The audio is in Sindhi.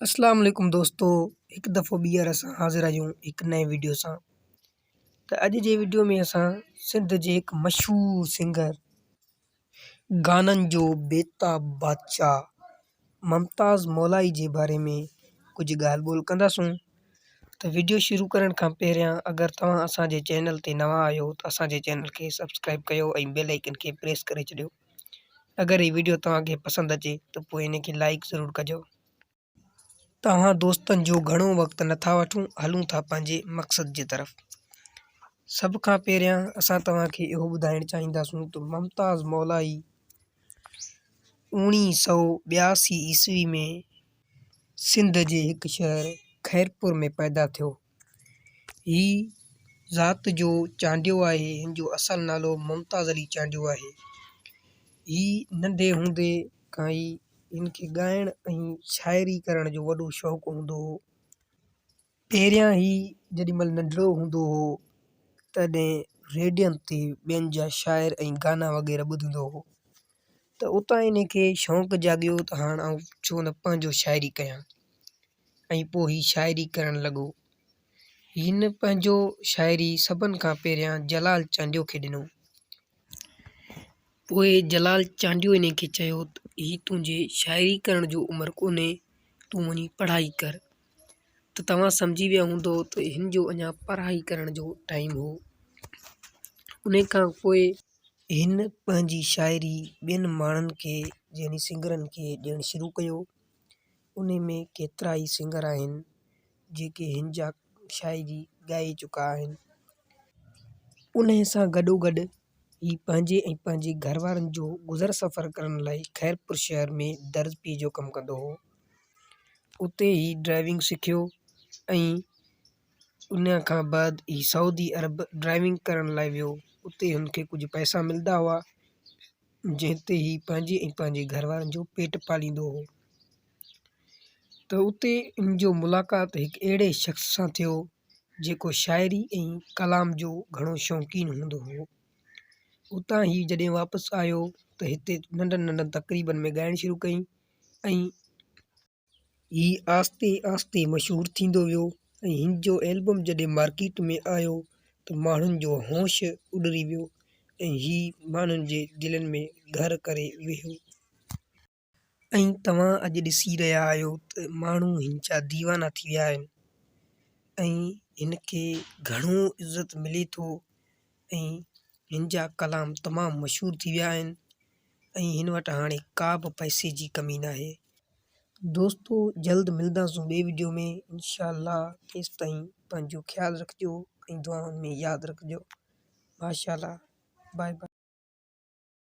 اسلام عليڪم دوستو هڪ دفعو ٻيهر اسان حاضر آهيون هڪ نئين وڊيو سان ته اڄ جي وڊيو ۾ اسان سنڌ جي هڪ مشهور سنگر گانن جو بيتاب بادشاهه ممتاز مولائي جي باري ۾ ڪجهه ڳالهه ٻولهه ڪنداسون ته وڊيو شروع ڪرڻ کان پهريان اگر توهان اسان جي چينل تي نوان آهيو ته اسان جي چينل کي سبسڪرائب ڪيو ۽ بيل آئيڪن کي پريس ڪري ڇڏيو اگر هي وڊيو توهان کي پسند اچي ته پوء ان کي لائيڪ ضرور ڪجو. توهان دوستن جو گهڻو وقت نٿا وٺون هلون ٿا پنهنجي مقصد جي طرف. سڀ کان پهريان اسان توهان کي اهو ٻڌائڻ چاهينداسون ته ممتاز مولائي اوڻيهه سئو 82 عيسوي ۾ سنڌ جي هڪ شهر خيرپور ۾ پيدا ٿيو. هي ذات جو چانڊيو آهي. هن جو اصل نالو ممتاز علي چانڊيو آهي. هي ننڍي هوندي کان ئي هن کي ڳائڻ ۽ شاعري ڪرڻ جو وڏو شوق هوندو هو. پهريان هي جيڏي مهل ننڍڙو هوندو هو تڏهن ريڊين تي ٻين جا شاعر ۽ گانا وغيره ٻڌندو هو ته اتان هن کي شوق جاڳيو ته هاڻ آئون ڇو نه پنهنجو شاعري ڪيان. ۽ پوء هي شاعري ڪرڻ لڳو. هن پنهنجو شاعري سڀن کان پهريان جلال چانڊيو کي ڏنو. پوء جلال چانڊيو انهي کي چيو ته هي تنهنجي شاعري ڪرڻ جو عمر ڪونهي، تون وڃي پڙهائي ڪر. ته توهان سمجهي ويا هوندؤ ته هن جو اڃا پڙهائي ڪرڻ جو ٽائيم هو. انهي کان پوء هن پنهنجي شاعري ٻين ماڻهن کي يعني سنگرن کي ڏيڻ شروع ڪيو. انهي ۾ ڪيترائي سنگر آهن جيڪي هن جا شاعري ڳائي چڪا آهن. انهي سان گڏوگڏ هي پنهنجي ۽ پنهنجي گهر وارن جو گذر سفر ڪرڻ لاء خيرپور شهر ۾ درزپي جو ڪم ڪندو هو. اتي هي ڊرائيونگ سکيو ۽ ان کان بعد هي سعودي عرب ڊرائيونگ ڪرڻ لاء ويو. اتي هن کي ڪجهه پئسا ملدا هئا. جنهن تي هي پنهنجي ۽ پنهنجي گهر وارن جو پيٽ پاليندو هو ته اتي ان جو ملاقات هڪ اهڙي شخص سان ٿيو جيڪو شاعري ۽ ڪلام جو گهڻو شوقين هوندو هو. اتان هي جڏهن واپس آيو ته هتي ننڍن ننڍن تقريبن ۾ ڳائڻ شروع ڪيائين ۽ هي آهستي آهستي مشهور ٿيندو ويو ۽ هن جو البم جڏهن مارڪيٽ ۾ آيو ته ماڻهن جو هوش اڏري ويو ۽ هي ماڻهن جي دلين ۾ گهر ڪري ويو. ۽ توهان اڄ ڏسي رهيا آهيو ته ماڻهو هن جا ديوانا ٿي ويا آهن ۽ هن کي گهڻو عزت ملي ٿو ۽ هن جا ڪلام تمام مشهور ٿي ويا آهن ۽ هن وٽ هاڻي ڪا به پئسي جي ڪمي ناهي. دوستو جلد ملداسون ٻي وڊيو ۾ انشاء الله تيستائين پنهنجو خيال رکجو ۽ دعائن ۾ ياد رکجو ماشاء الله باء باء.